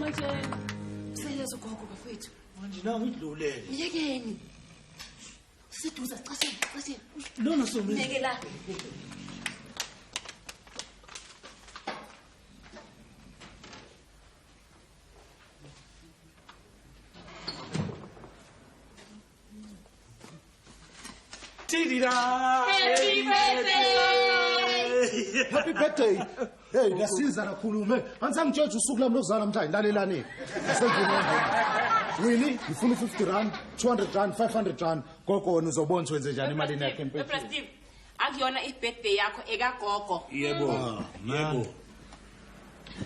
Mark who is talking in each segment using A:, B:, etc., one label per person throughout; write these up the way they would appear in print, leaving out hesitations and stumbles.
A: Manje useyezo gogo bafethu.
B: Manje nangu idlulele.
A: Yekeni. Siseduze sicasheni, sicasheni.
B: Lona somile.
A: Yeke la.
C: Happy birthday!
D: Happy birthday. Hey, ngiyasiza kakhulu me. Angisangitshela usuku lami lokuzalwa namhlanje lalelani. Asendlini. Winnie, ngifuna 50 rand, 200 rand, 500 rand. Gogo wena uzobona ukuthi wenze njani emalini yakhe empeleni.
C: Steve, akuyona i-birthday yakho ekagogo.
B: Yebo. Yebo.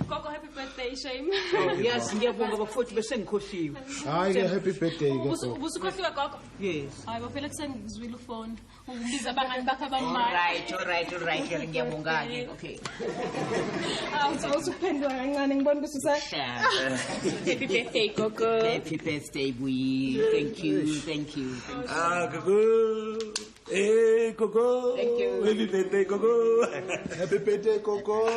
A: Gogo, happy birthday, shame.
E: Yes, ngiyabonga bafowethu bese ngikhohliwe.
D: Hayi ke happy birthday ke gogo.
A: Ubusukhohliwe gogo?
E: Yes.
A: Hayi bo phela kusengizwile ufoni. Ubiza abangani bakho abamali.
E: All right, all right, ngiyabonga ke. Okay.
A: Awu usukuphendula kancane ngibona ukuthi usa.
C: Happy birthday gogo.
E: Happy birthday Buyi. Thank you, thank you. Thank you.
B: Ah, gogo. Hey, gogo.
E: Thank you.
B: Happy birthday, gogo.
D: Happy birthday gogo.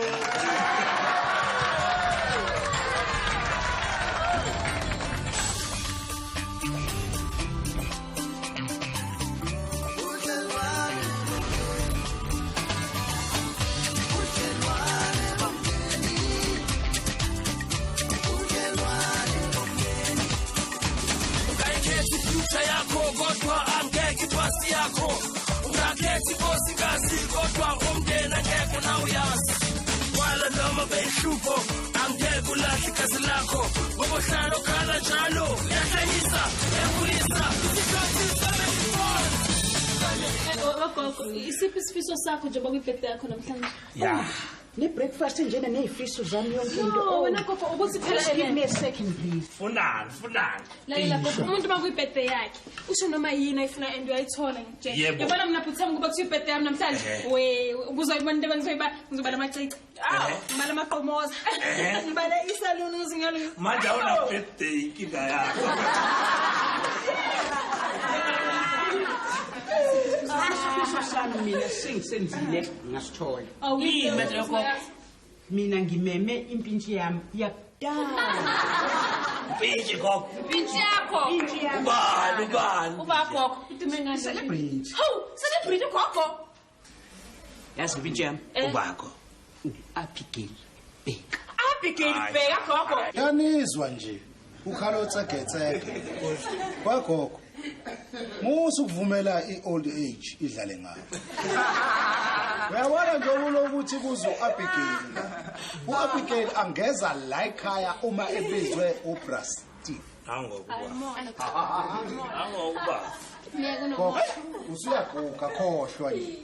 A: Gogo, isiphi isifiso sakho njengoba kwi-birthday yakho namhlanje?
B: Yeah.
E: Ne breakfast njena nezifiso zami yonke into.
A: No, wena gogo ukuthi phela
E: Just give me a second please.
B: Funani, funani.
A: Lalela gogo, umuntu uma kuyi-birthday yakhe usho noma yini ayifuna and uyayithola nje.
B: Yebo.
A: Yabona mina bhuti wami kuba kuthiwa i-birthday yami namhlanje. We, ubuzoyibona into bengizoyiba, ngizoba namacici. Ngibala amaqomoza. Ngibala isaluni uzinyalo.
B: Manje awuna birthday inkinga yakho.
E: Isifiso sami mina sengisenzile ngasithola.
C: Yini manje gogo?
E: Mina ngimeme impintshi yami yakudala.
B: Mpintshi gogo.
C: Impintshi yakho.
E: Impintshi yami.
B: Ubani, ubani?
C: Uba gogo.
A: Udume ngani?
E: Celebrate.
C: Hawu, celebrate gogo.
E: Yazi impintshi yami.
B: Ubakho.
E: Abigail Bheka.
C: Abigail Bheka gogo.
D: Yanizwa nje. Ukhala otsegetseke. Kwagogo. Musa ukuvumela i-old age idlale ngayo. Uyabona nje ukuthi kuzo Abigail. U-Abigail angeza la ekhaya uma ebizwe uBrasti.
B: Angokuba. Angokuba.
D: Gogo, usuyaguga khohlwa nje.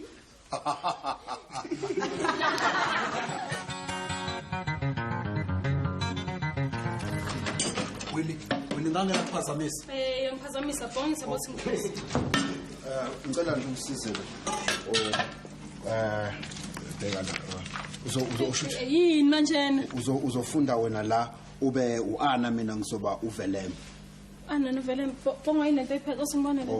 F: Winnie, Winnie ngangenakuphazamisa.
A: Eh, ngiphazamisa bonke sabothi ngiphuze.
D: Ngicela nje ungisize lo. Bheka la. Uzo
A: Yini manje?
D: Uzofunda wena la ube uAna mina ngizoba uVelem.
A: Ana noVelem bonga yini lento iphethe osingibone le.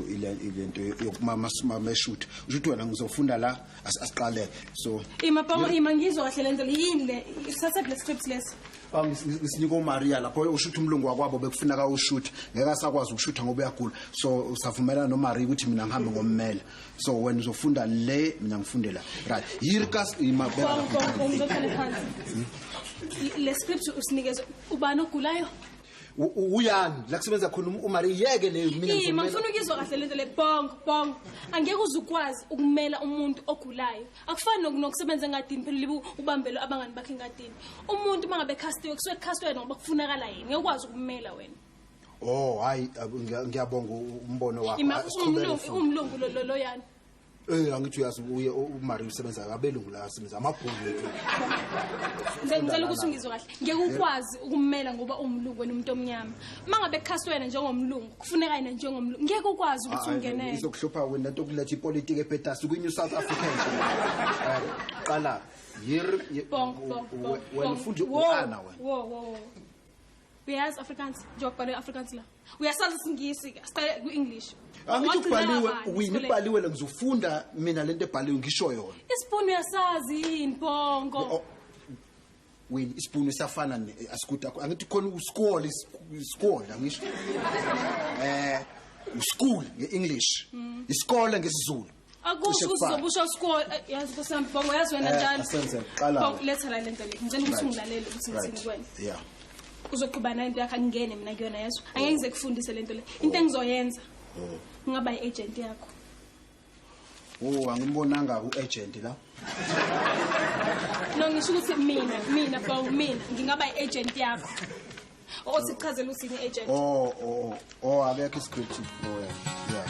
D: Ile lento yokumama mama shoot. Usho wena ngizofunda la asiqale. So
A: Ima bonga ima ngizwa kahle lento yini le? Isatha le script lesi.
D: Ngisinike uMaria lapho ushutha umlungu wakwabo bekufuna ka ushutha ngeke asakwazi ukushutha ngoba uyagula, so usavumelana noMaria ukuthi mina ngihambe ngommela, so wena uzofunda le mina ngifunde la, right? Yirkas imabeka
A: le script usinikeze ubani ogulayo?
D: Uyani la kusebenza khona uMaria, yeke le mina
A: ngizomela. Ngifuna ukuzwa kahle lento le bongo bongo. Angeke uzukwazi ukumela umuntu ogulayo. Akufani nokusebenza engadini phela libu ubambelo abangani bakhe engadini. Umuntu mangabe castiwe kusuke castiwe ngoba kufunakala yena. Ngeke ukwazi ukumela wena.
D: Oh hayi, ngiyabonga umbono wakho.
A: Umlungu lo loyana.
D: Angithi uyazi uye uMaria usebenza kabelungu la asebenza amabhunu ethu.
A: Ngicela ukuthi ungizwe kahle. Ngeke ukwazi ukumela ngoba umlungu wena umuntu omnyama. Mangabe khasi wena njengomlungu, kufuneka yena njengomlungu. Ngeke ukwazi ukuthi ungenele.
D: Izokuhlupha wena into okuletha ipolitiki ePetas kwi New South Africa nje. Qala yir wena ufunde uAna wena.
A: Wo. Uyazi Afrikaans, njengoba kubhalwe Afrikaans la. Uyasazi isiNgisi ke, asiqale ku-English.
D: Angithi kubhaliwe, wini kubhaliwe la ngizofunda mina lento ebhaliwe ngisho yona.
A: Isibhunu uyasazi yini Bongo?
D: Wini isibhunu siyafana asikuda angithi khona uskol iskol angisho. School ngeEnglish. Isikole ngesiZulu.
A: Akusho uzobusha school yazi Nkosi Bongo yazi wena njalo.
D: Asenze qala.
A: Letha la lento le. Ngicela ukuthi ungilalele ukuthi ngithini kuwena.
D: Yeah.
A: Uzoqhuba nayo into yakho angingene mina kuyona yezwa. Angeke ngize kufundise lento le. Into engizoyenza. Ngingaba iagent yakho.
D: Oh, angimbonanga uagent la.
A: No ngisho ukuthi mina Bongo mina ngingaba iagent yakho. Othi kuchazela ukuthi ni agent.
D: Oh akekho script. Oh yeah.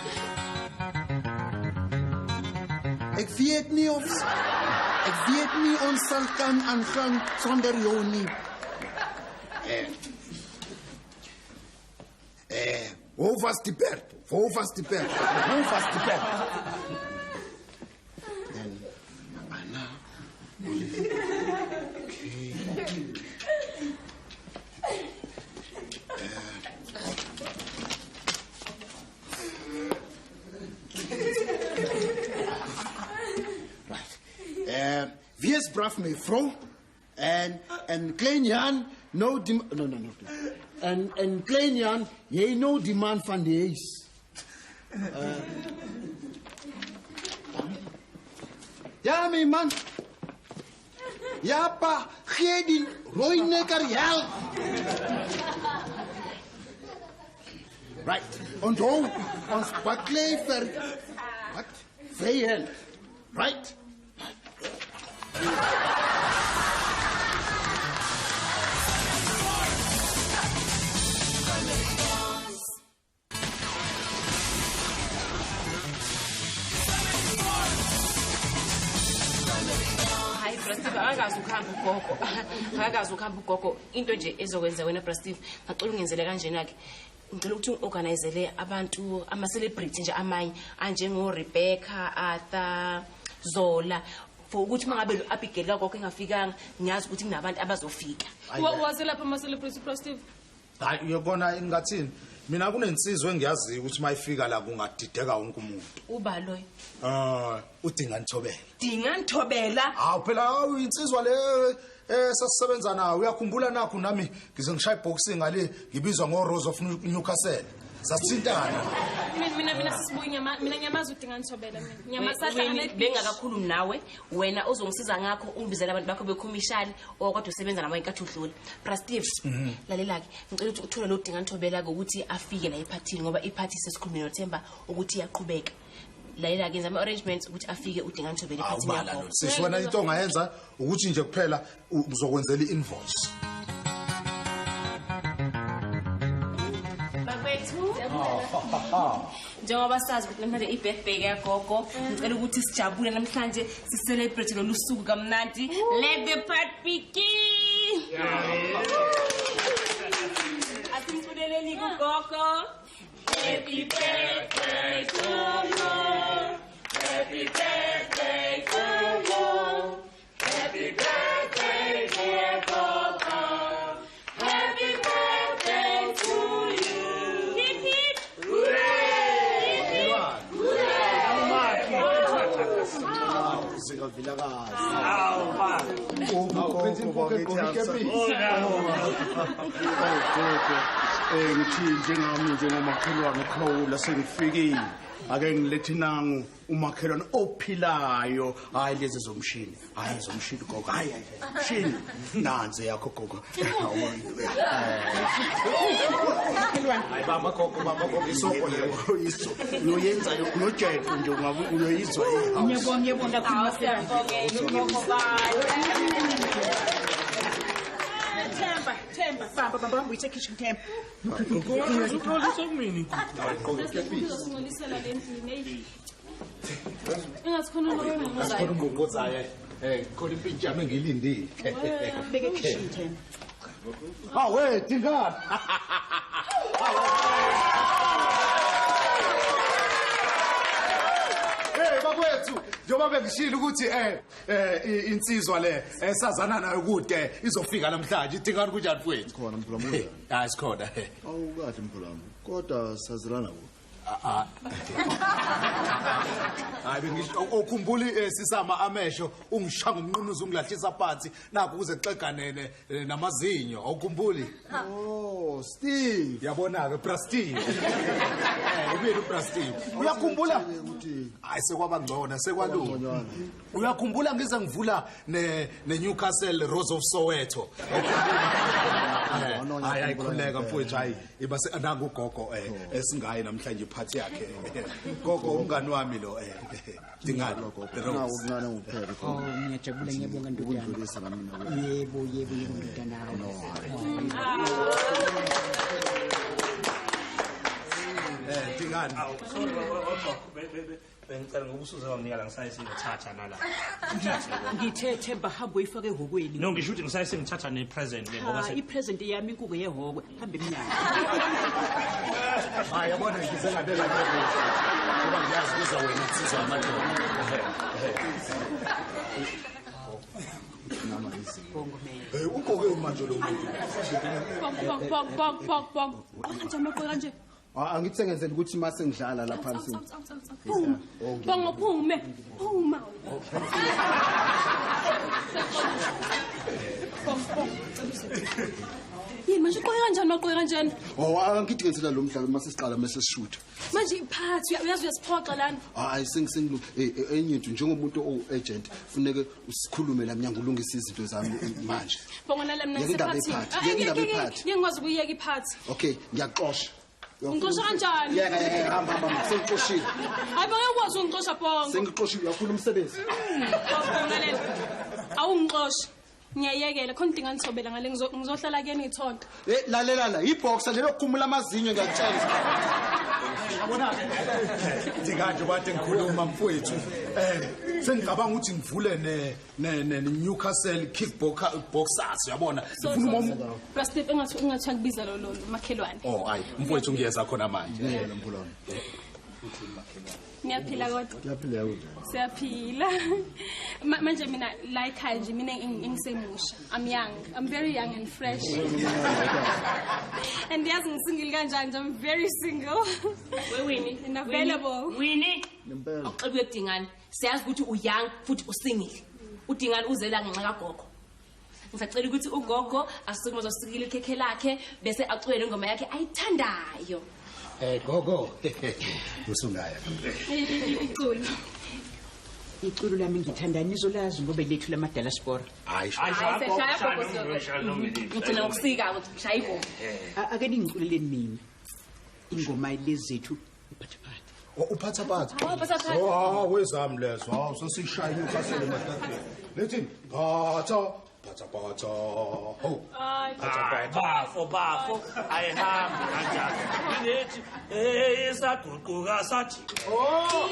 D: Ek weet nie of ek weet nie ons sal kan aangaan sonder jou nie. Hoe was die perd? Hoe was die perd? Hoe was die perd? En Anna. Okay. Right. Wees braaf my vrou en klein Jan nou die no. En klein Jan, jy nou die man van die huis. Ja my man. Ja pa, gee die rooi nekker help. Right. Onthou, ons baklei vir wat? Vryheid. Right.
C: Hayi Brastiv, akakazi ukuhamba ugogo. Akakazi ukuhamba ugogo. Into nje ezokwenza wena Brastiv, ngacela ungenzele kanjena ke. Ngicela ukuthi ungiorganizele abantu ama celebrity nje amanye anjengo Rebecca, Arthur, Zola. For ukuthi mangabe lo Abigail kagogo engafikanga ngiyazi ukuthi kunabantu abazofika.
A: Waze lapha ama celebrity Brastiv.
F: Hayi uyabona ingathini? Mina kunensizwe engiyaziyo ukuthi mayifika la kungadideka wonke umuntu.
C: Uba loyo?
F: Udinga Nthobela.
C: Dinga Nthobela?
F: Hawu phela insizwa le sasisebenza nayo uyakhumbula nakho nami ngize ngishaya boxing ngale ngibizwa ngo Rose of Newcastle. Sathintana.
A: Mina sisibuya nyama mina ngiyamazi udinga Nthobela mina. Ngiyamasahlangana
C: bengakakhulumi nawe wena ozongisiza ngakho ungibizela abantu bakho bekhomishali okodwa usebenza nabo inkathi udlula. Brastiv lalela ke ngicela ukuthi uthole lo Dinga Nthobela ukuthi afike la ephathini ngoba iphathi sesikhulumile noThemba ukuthi iyaqhubeka. Lalela ke ama arrangements ukuthi afike uDinga Nthobela ephathini yakho.
F: Sisi wena into ongayenza ukuthi nje kuphela uzokwenzela i-invoice.
C: Njengoba sazi ukuthi namhlanje i-birthday kagogo, ngicela ukuthi sijabule namhlanje si-celebrate lolu suku kamnandi. Let the party begin. Asimculeleni kugogo. Happy birthday to you. Happy birthday to you. Happy birthday dear Gogo. Happy birthday to you. Hip hip. Hooray! Hip hip. Hooray!
G: Ngithi njengami njengomakhelwane ukhawula sengifikile ake ngilethe nangu umakhelwane ophilayo hayi lezi zomshini hayi zomshini gogo hayi mshini nanze yakho gogo hayi baba gogo isoko leyo iso uyoyenza nojeqo nje uyoyizwa
E: ngiyabonga ngiyabonga kakhulu
H: Themba, bamba bamba uyithe kitchen Themba.
A: Uzosingcolisela le ndlini eyi. Engathi khona
F: umbongozayo. Khona impintshi yami engilindile.
H: Beke kitchen Themba.
F: Hawe Dingane. Hey bakwethu, njengoba bengishilo ukuthi insizwa le esazana nayo kude izofika namhlanje. Idingani kunjani mfowethu?
D: Khona mkhulu wami.
B: Hayi sikhona.
D: Awukahle mkhulu wami. Kodwa sazelana ku.
F: Hayi bengisho okhumbuli sisama amehlo ungishanga umnqunuzo ungilahlisa phansi nakho kuze kuxeganene namazinyo awukhumbuli.
D: Oh Steve,
F: yabona ke bra Steve. Ubuyele ubra Steve. Uyakhumbula hayi sekwaba ngcono sekwalunga. Uyakhumbula ngize ngivula ne Newcastle Rose of Soweto. Hayi ayikhuleka mfowethu hayi iba nangu ugogo esingayi namhlanje iphathi yakhe. Gogo umngani wami lo Dingane
D: nawo umncane nguphela.
E: Oh ngiyajabula ngiyabonga ndodana. Yebo yebo yebo ndodana.
F: Dingane.
B: Sorry gogo bengicela ngoba usuze wanginika la ngisaye sengithatha nala.
H: Ngithe Themba hamba uyifake ehhokweni.
B: No ngisho ukuthi ngisaye sengithatha ne-present ke ngoba
H: i-present yami inkuku yehhokwe hamba emnyango.
F: Hayi yabona ngize ngabeka ngoba ngiyazi kuza wena insizwa yamadoda. Ugqoke manje lo muntu.
A: Bong bong bong bong bong. Kanjani ugqoke kanje?
D: Angithi sengenzela ukuthi mase ngidlala lapha phansi.
A: Phuma. Bongo phume. Phuma. Yini manje ugqoke kanjani ugqoke kanjani?
D: Oh angithi ngenzela lo mdlalo mase siqala mase sishutha.
A: Manje iphathi uyazi uyasiphoxa lana.
D: Hayi sengisengilu enye into njengomuntu oagent funeke usikhulume la mnyango ulungise izinto zami manje.
A: Bongo nala mina ngisephathini. Ngeke ngikwazi ukuyeka iphathi.
D: Okay ngiyaxosha.
A: Ungixosha kanjani?
D: Yeka yeka hamba hamba sengixoshile.
A: Hayi bonke ukwazi ungixosha Bongo.
D: Sengixoshile uyafuna umsebenzi.
A: Bongo lalela. Awungixoshi. Ngiyayekela khona into inganithobela ngale ngizohlala kuyena ithonto.
D: Eh lalela la iboxer le yokukhumula amazinyo ngiyakutshela.
F: Yabona Dingane kade ngikhuluma mfowethu sengicabanga ukuthi ngivule ne Newcastle kickboxers uyabona ngifuna uma
A: Bra Steve engathi ungathi akubiza lo makhelwane.
F: Oh hayi mfowethu ngiyeza khona manje.
A: Ngiyaphila kodwa.
D: Ngiyaphila kodwa.
A: Siyaphila. Manje mina la ekhaya nje mina ngisemusha. I'm young. I'm very young and fresh. And yazi ngisingle kanjani I'm very single.
C: We Winnie
A: and available.
C: Winnie. Awuxebuye kuDingane. Siyazi ukuthi uyoung futhi usingile. uDingane uzela ngenxa kagogo. Ngisacela ukuthi ugogo asukume azosikila ikhekhe lakhe bese acule ingoma yakhe ayithandayo.
F: Gogo usungaya.
A: Iculo.
H: Iculo lami ngithanda nizolazi ngoba lethu lamadala sport.
F: Hayi
C: ngicela ukusika ukuthi shaya ingoma.
H: Ake ningiculeleni mina. Ingoma lezethu uphathaphatha.
F: Uphathaphatha.
C: Uphathaphatha.
F: Oh wezami lezo. Hawu sesishaya iNewcastle emadadeni. Lethi phatha phatha phatha. Ho.
B: Bafo bafo ayihambi kanjani. Ngithi isaguquka sathi.
F: Oh.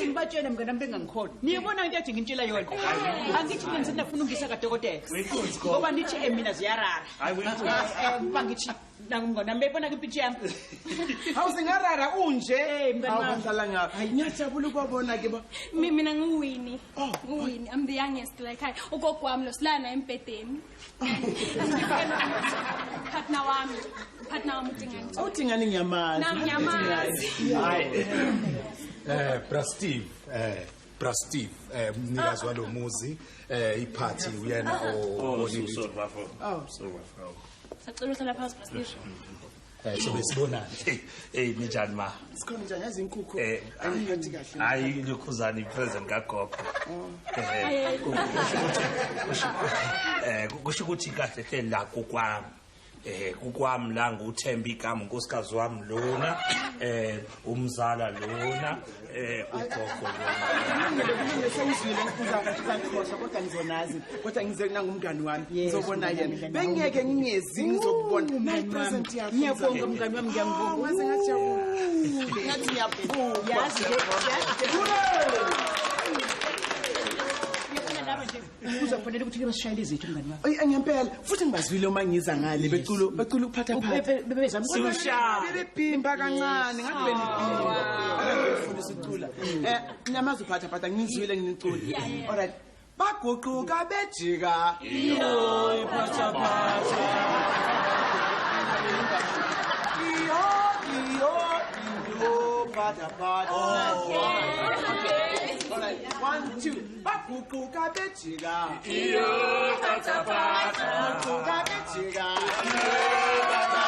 H: Ngibatshela mngani bengangikholwa. Niyibona into ethi ngintshela yona. Angithi mina ngisafuna ungisa kadokotela. Ngoba nithi mina ziyarara.
B: Hayi uyinkunzi.
H: Bangithi nangumngani bebona ke impintshi yami.
G: Hawu singarara unje.
H: Mngani wami.
G: Awuhlala ngapha. Ngiyajabula ukubona ke ba.
A: Mina ngiwini. Ngiwini. I'm the youngest like hi. Ugogo wami lo silana embhedeni. Partner wami. Partner wami uDingane.
G: UDingane ngiyamazi.
A: Nami ngiyamazi.
F: Hayi. Bra Steve, Bra Steve, mnikazi walomuzi, iphathi uyena
B: sorry bafo. Sorry bafo.
C: Sacela uhlala phansi Bra Steve.
F: Sobe sibonane.
B: Hey ninjani ma?
G: Sikhona njani yazi inkukhu? Ayiphathi kahle.
B: Hayi lokhuzana ipresent kagogo. Kusho ukuthi kahle hle la kokwami. Kukwami la nguThemba igama unkosikazi wami lona, umzala lona, ugogo lona.
I: Kulungile sengizwile ngikuza kodwa ngizonazi kodwa ngize nangumngani wami ngizobona yena. Bengeke ngingezi ngizokubona. Nayi present yakho.
H: Ngiyabonga mngani wami, ngiyabonga.
I: Ngaze ngajabula. Ngathi ngiyaphuma.
H: Yazi kuzofanele ukuthi basishayele izethu mngani wami.
I: Ayi ngempela futhi ngibazwile uma ngiza ngale beculo becula ukuphatha phatha.
H: Bebezama
I: bebebhimba kancane ngathi benibhimba. Befundisa ucula. Namazi uphatha phatha ngizwile nginicula. All right. Baguquka bejika.
B: Iyo iphatha phatha.
I: Iyo iyo iyo phatha phatha. Okay. All right. 1 2. Baguquka bejika.
B: Iyo phatha phatha.
I: Baguquka bejika.
B: Iyo phatha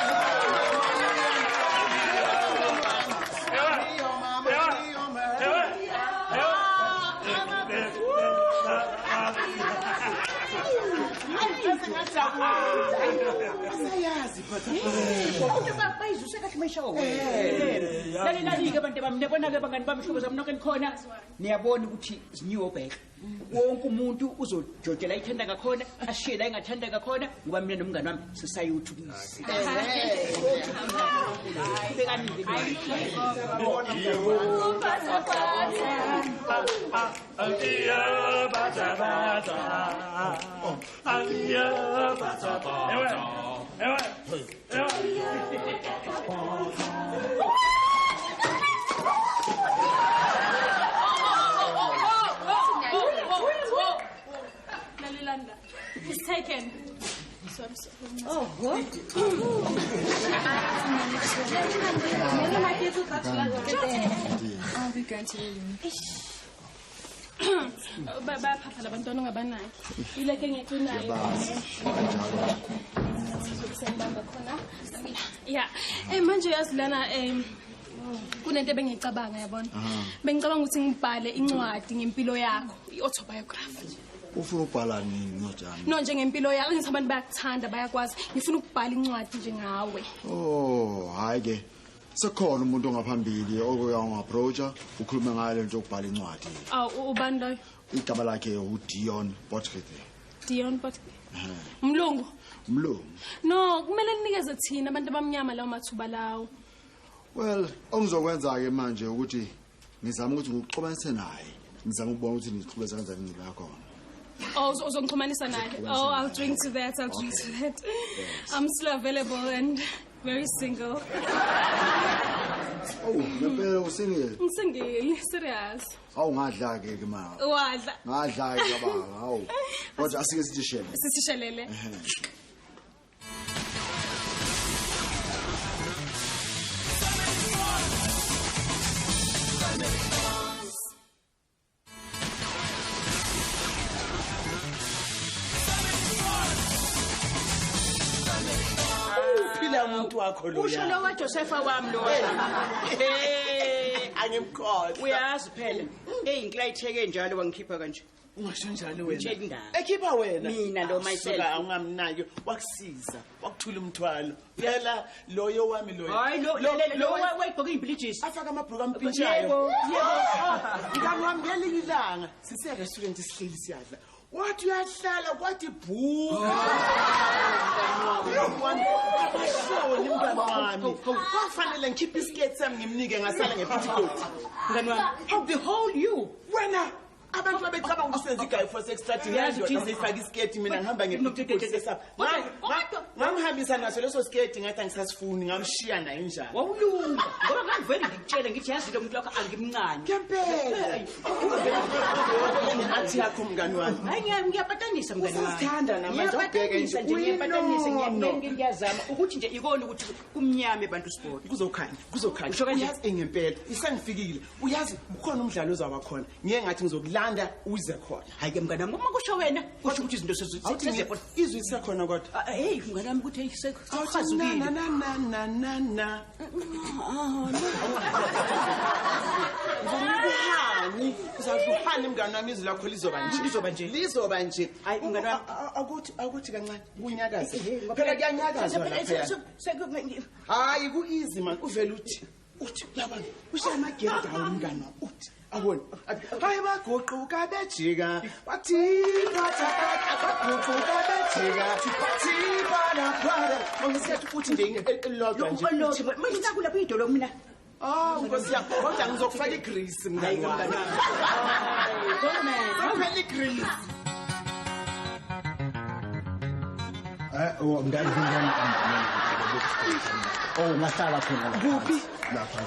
B: phatha.
I: Iyo mama, iyo mama. Asayazi phatha.
H: Kodwa bayizuse kahle mayishawo. Lalelani-ke abantu bami, niyabona-ke bangani bami, hlobo zami nonke nikhona. Niyabona ukuthi zinyiwe obheka. Wonke umuntu uzojojela ithanda ngakhona, ashiye la engathanda ngakhona, ngoba mina nomngani wami sisayothukusa. Qhubekani-ke.
B: Iyo phatha phatha. Iyo phatha phatha. Ewe. Ewe.
A: Lalelanda. It's taken. Sorry, sorry.
H: Oh, what?
J: I'll be going to the room.
A: Bayaphapha labantwana ongabanaki. Ileke ngiyagcinayo. Sengibamba khona. Yeah. Manje uyazi lana kunento ebengiyicabanga yabona. Bengicabanga ukuthi ngibhale incwadi ngempilo yakho, i-autobiography.
D: Ufuna ukubhala nini incwadi yami?
A: No, nje ngempilo yakho, ngithi abantu bayakuthanda, bayakwazi. Ngifuna ukubhala incwadi nje ngawe.
D: Oh, hayi ke. Sekhona umuntu ongaphambili okoya unga-approacha ukhulume ngayo lento yokubhala incwadi.
A: Awu, ubani loyo?
D: Igama lakhe uDion Potgieter.
A: Dion Potgieter. Mlungu.
D: Mlungu.
A: No, kumele ninikeze thina abantu abamnyama lawo mathuba lawo.
D: Well, ongizokwenza ke manje ukuthi ngizama ukuthi ngikuxobanise naye. Ngizama ukubona ukuthi nixhubeza kanjani indlela yakhona.
A: Oh, uzongixhumanisa naye. Oh, I'll drink to that. I'll drink to that. I'm still available and very single.
D: Oh, ngempela usingle?
A: Ngisingle, serious.
D: Awu ngadla ke ke ma.
A: Wadla.
D: Ngadla ke baba. Hawu. Kodwa asike sithishelele.
A: Sithishelele.
I: Umuntu wakho lo.
H: Usho lo waJosepha wami lo.
I: Angimkhohlwa.
H: Uyazi phela. Eyinkilayitheke njalo wangikhipha kanje.
I: Ungasho njalo wena. Ekhipha wena.
H: Mina lo myself.
I: Awungamnaki wakusiza, wakuthula umthwalo. Phela loyo wami loyo.
H: Hayi lo lo wayigqoka izimpilisi.
I: Afaka amabhuku ampintshayo.
H: Yebo, yebo.
I: Mngani wami ngelinye ilanga sise restaurant sihleli siyadla. Wathi uyahlala kwathi bhuka. Abashoni mngani wami. Kwafanele ngikhiphe isiketi sami ngimnike ngasala ngepetticoat.
H: Mngani wami, how behold you.
I: Wena abantu babecabanga ukuthi senza igayi for extra indoda seyifaka isiketi mina ngihamba ngepetticoat sesapha. Ngamhambisa naso leso siketi ngathi angisasifuni ngamshiya naye njalo.
H: Wawulunga. Ngoba ngangivele ngikutshele ngithi yazi lo muntu wakho angimncane.
I: Ngempela. Athi yakho mngani wami.
H: Hayi ngiyapatanisa mngani wami.
I: Usazithanda namanje ubheke nje
H: ngiyapatanisa ngiyazama ukuthi nje ikona ukuthi kumnyama abantu sport.
I: Kuzokhanya, kuzokhanya. Uyazi ngempela isengifikile. Uyazi ukhona umdlalo ozawa khona. Ngiye ngathi ngizokulanda uze khona.
H: Hayi ke mngani wami uma kusho wena kusho ukuthi izinto sezikhona.
I: Izwi lisekhona kodwa.
H: Hey mngani wami ukuthi sekuchazukile.
I: Na na na na na na. Ngizokunika uhani, uzadla uhani mngani wami, izwi lakho lizoba nje.
H: Lizoba nje.
I: Lizoba nje.
H: Hayi, mngani wami.
I: Akuthi kancane kunyakaze. Phela kuyanyakazwa lapha. Hayi ku-easy man, uvele uthi uyabona, ushaya ama-get down mngani wami, uthi abona. Hayi baguquka bejika, bathi phatha baguquka bejika, bathi bala bala. Ngisethu uthi nje elilodwa nje.
H: Manje nakulapha idolo mina.
I: Ah, nkosi yami, kodwa ngizokufaka igrease mngani wami. Sekuphela igrease.
D: Oh, mngani Oh, ungahlala khona la.
I: Kuphi?
D: Lapha.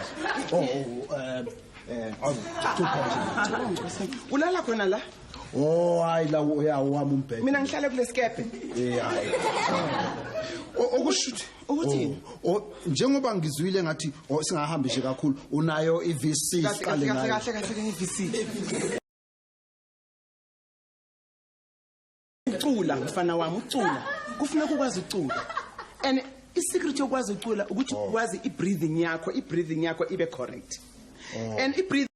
D: Oh,
I: Ulala khona la?
D: Oh, hayi la wami umbhede.
I: Mina ngihlala kule skepe.
D: Eh hayi. Okushuthi
I: Ukuthini?
D: Njengoba ngizwile ngathi singahambi nje kakhulu, unayo iVC siqale ngayo.
I: Kahle kahle kahle ngeVC. Ucula mfana wami, ucula. Kufuneka ukwazi ucula. And isecret yokwazi ucula ukuthi ukwazi ibreathing yakho, ibreathing yakho ibe correct. And ibreathing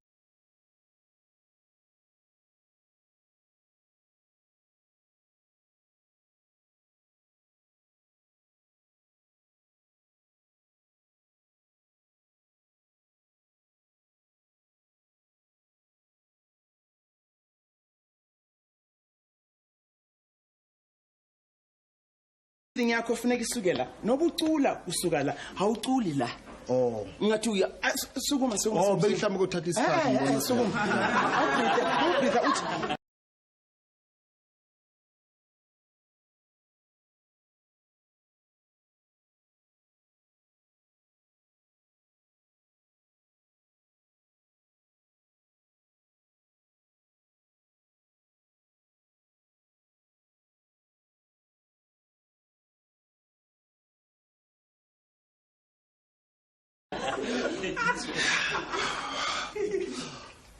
I: yakho funeka isuke la. Noba ucula usuka la, awuculi la.
D: Oh.
I: Ngathi uya sukuma sukuma.
D: Oh, bengihlamba ukuthatha isikhathi ngibona.
I: Sukuma. Awubreathe uthi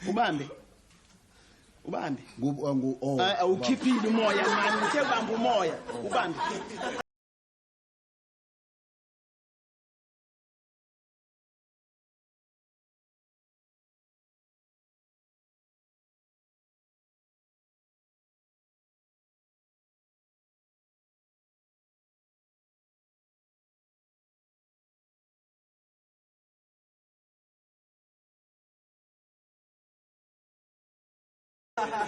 I: Ubambe. Ubambe. Awukhiphile umoya mani, uthe ubamba umoya. Ubambe.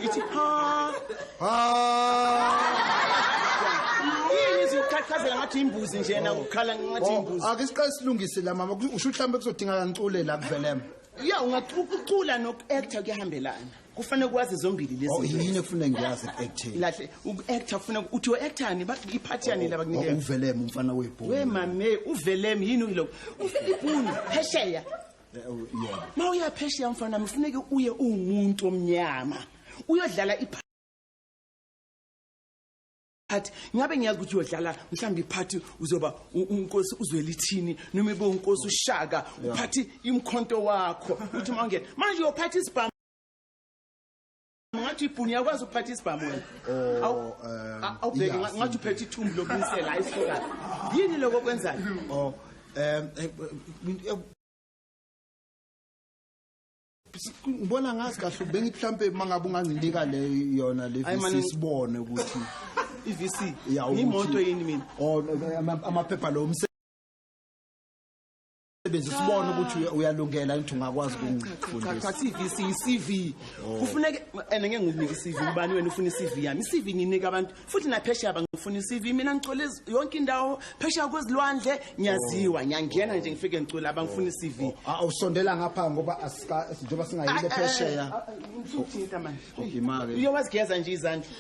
I: Ithi ha
D: ha.
I: Yini izokukhathazela ngathi imbuzi nje na ukukhala ngathi imbuzi.
D: Ake siqale silungise la mama, usho mhlambe kuzodingeka ngicule la kuvelema.
I: Ya ungacula nokuactor kuyahambelana. Kufanele kwazi zombili lezi zinto.
D: Yini ekufanele ngiyazi ekuacting?
I: Lahle ukuactor kufanele uthi uactor ni ipart yani la bakunikeza.
D: Uvelema umfana webhunu.
I: We mame uvelema yini lokho? Uvela ibhunu phesheya.
D: Yebo.
I: Mawuya phesheya mfana wami kufuneka uye uwumuntu omnyama. Uyodlala ipart. Ngabe ngiyazi ukuthi uyodlala mhlawumbe ipart uzoba unkosi uzwelithini noma ibe unkosi uShaka uphathi imkhonto wakho uthi mawungena manje uyophatha isibhamu ngathi ibhunu yakwazi ukuphatha isibhamu wena. Awubheke ngathi uphethe ithumbu lokunisela ayisuka. Yini lokho okwenzayo?
D: Ngibona ngazi kahle bengithi mhlambe mangabe unganginika le yona le VC sibone ukuthi
I: iVC imoto yini mina.
D: Amaphepha lo umsebenzi sibone ukuthi uyalungela ukuthi ungakwazi ukungifundisa.
I: Cha iVC iCV kufuneka ene ngeke ngikunike iCV ubani wena ufuna iCV yami. iCV nginika abantu futhi naphesheya bangifuna iCV mina ngicole yonke indawo phesheya kwezilwandle ngiyaziwa ngiyangena nje ngifike ngicula abangifuna iCV.
D: Awusondela ngapha ngoba njengoba singayile phesheya.
I: Ngithinta manje.
D: Imali.
I: Uyowazigeza nje izandla.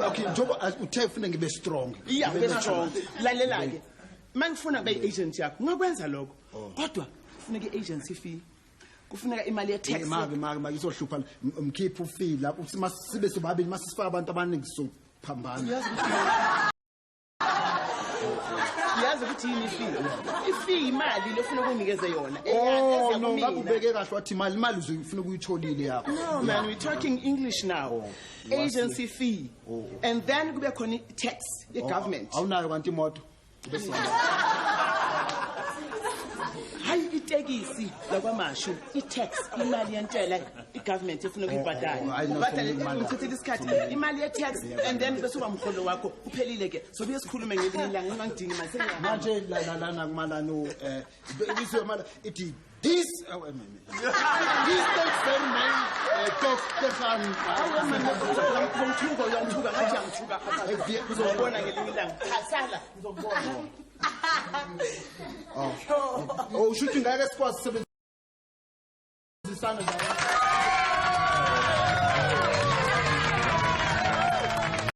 D: Okay njengoba uthe ufuna ngibe strong.
I: Yeah ube strong. Lalela ke. Mangifuna kube agent yakho ngakwenza lokho kodwa kufuneka iagency fee kufuneka imali ye tax.
D: Maki izohlupha mkhipha ufee lapho sibe sobabili masifaka abantu abaningi sophambana.
I: Yazi ukuthi yini ifee? Ifee imali lofuna ukunikeze yona.
D: Oh no, ngakubeke kahle wathi imali uzofuna ukuyitholile yakho.
I: No man, we talking English now. Agency fee. And then kube khona tax ye government.
D: Awunayo kanti imoto?
I: Hayi Itekisi lakwamashu, i-tax, imali yentela, i-government efuna ukuyibhadala.
D: Oh, oh, hayi, no,
I: Ubhadale
D: Somnini,
I: ngithathele isikhathi, imali ye-tax and then bese uba mholo wakho uphelile ke. Sobuye sikhulume ngelinye ilanga ungangidingi manje sengiyahamba.
D: Manje lana kumalano izwe mala ithi this oh, wait a minute. This takes very many talk tegan.
I: Hawu manje ngithuka uyangithuka ngathi angithuka. Ngizokubona ngelinye ilanga. Cha sala ngizokubona.
D: Oh, usho ukuthi ngeke sikwazi ukusebenzisana nawe.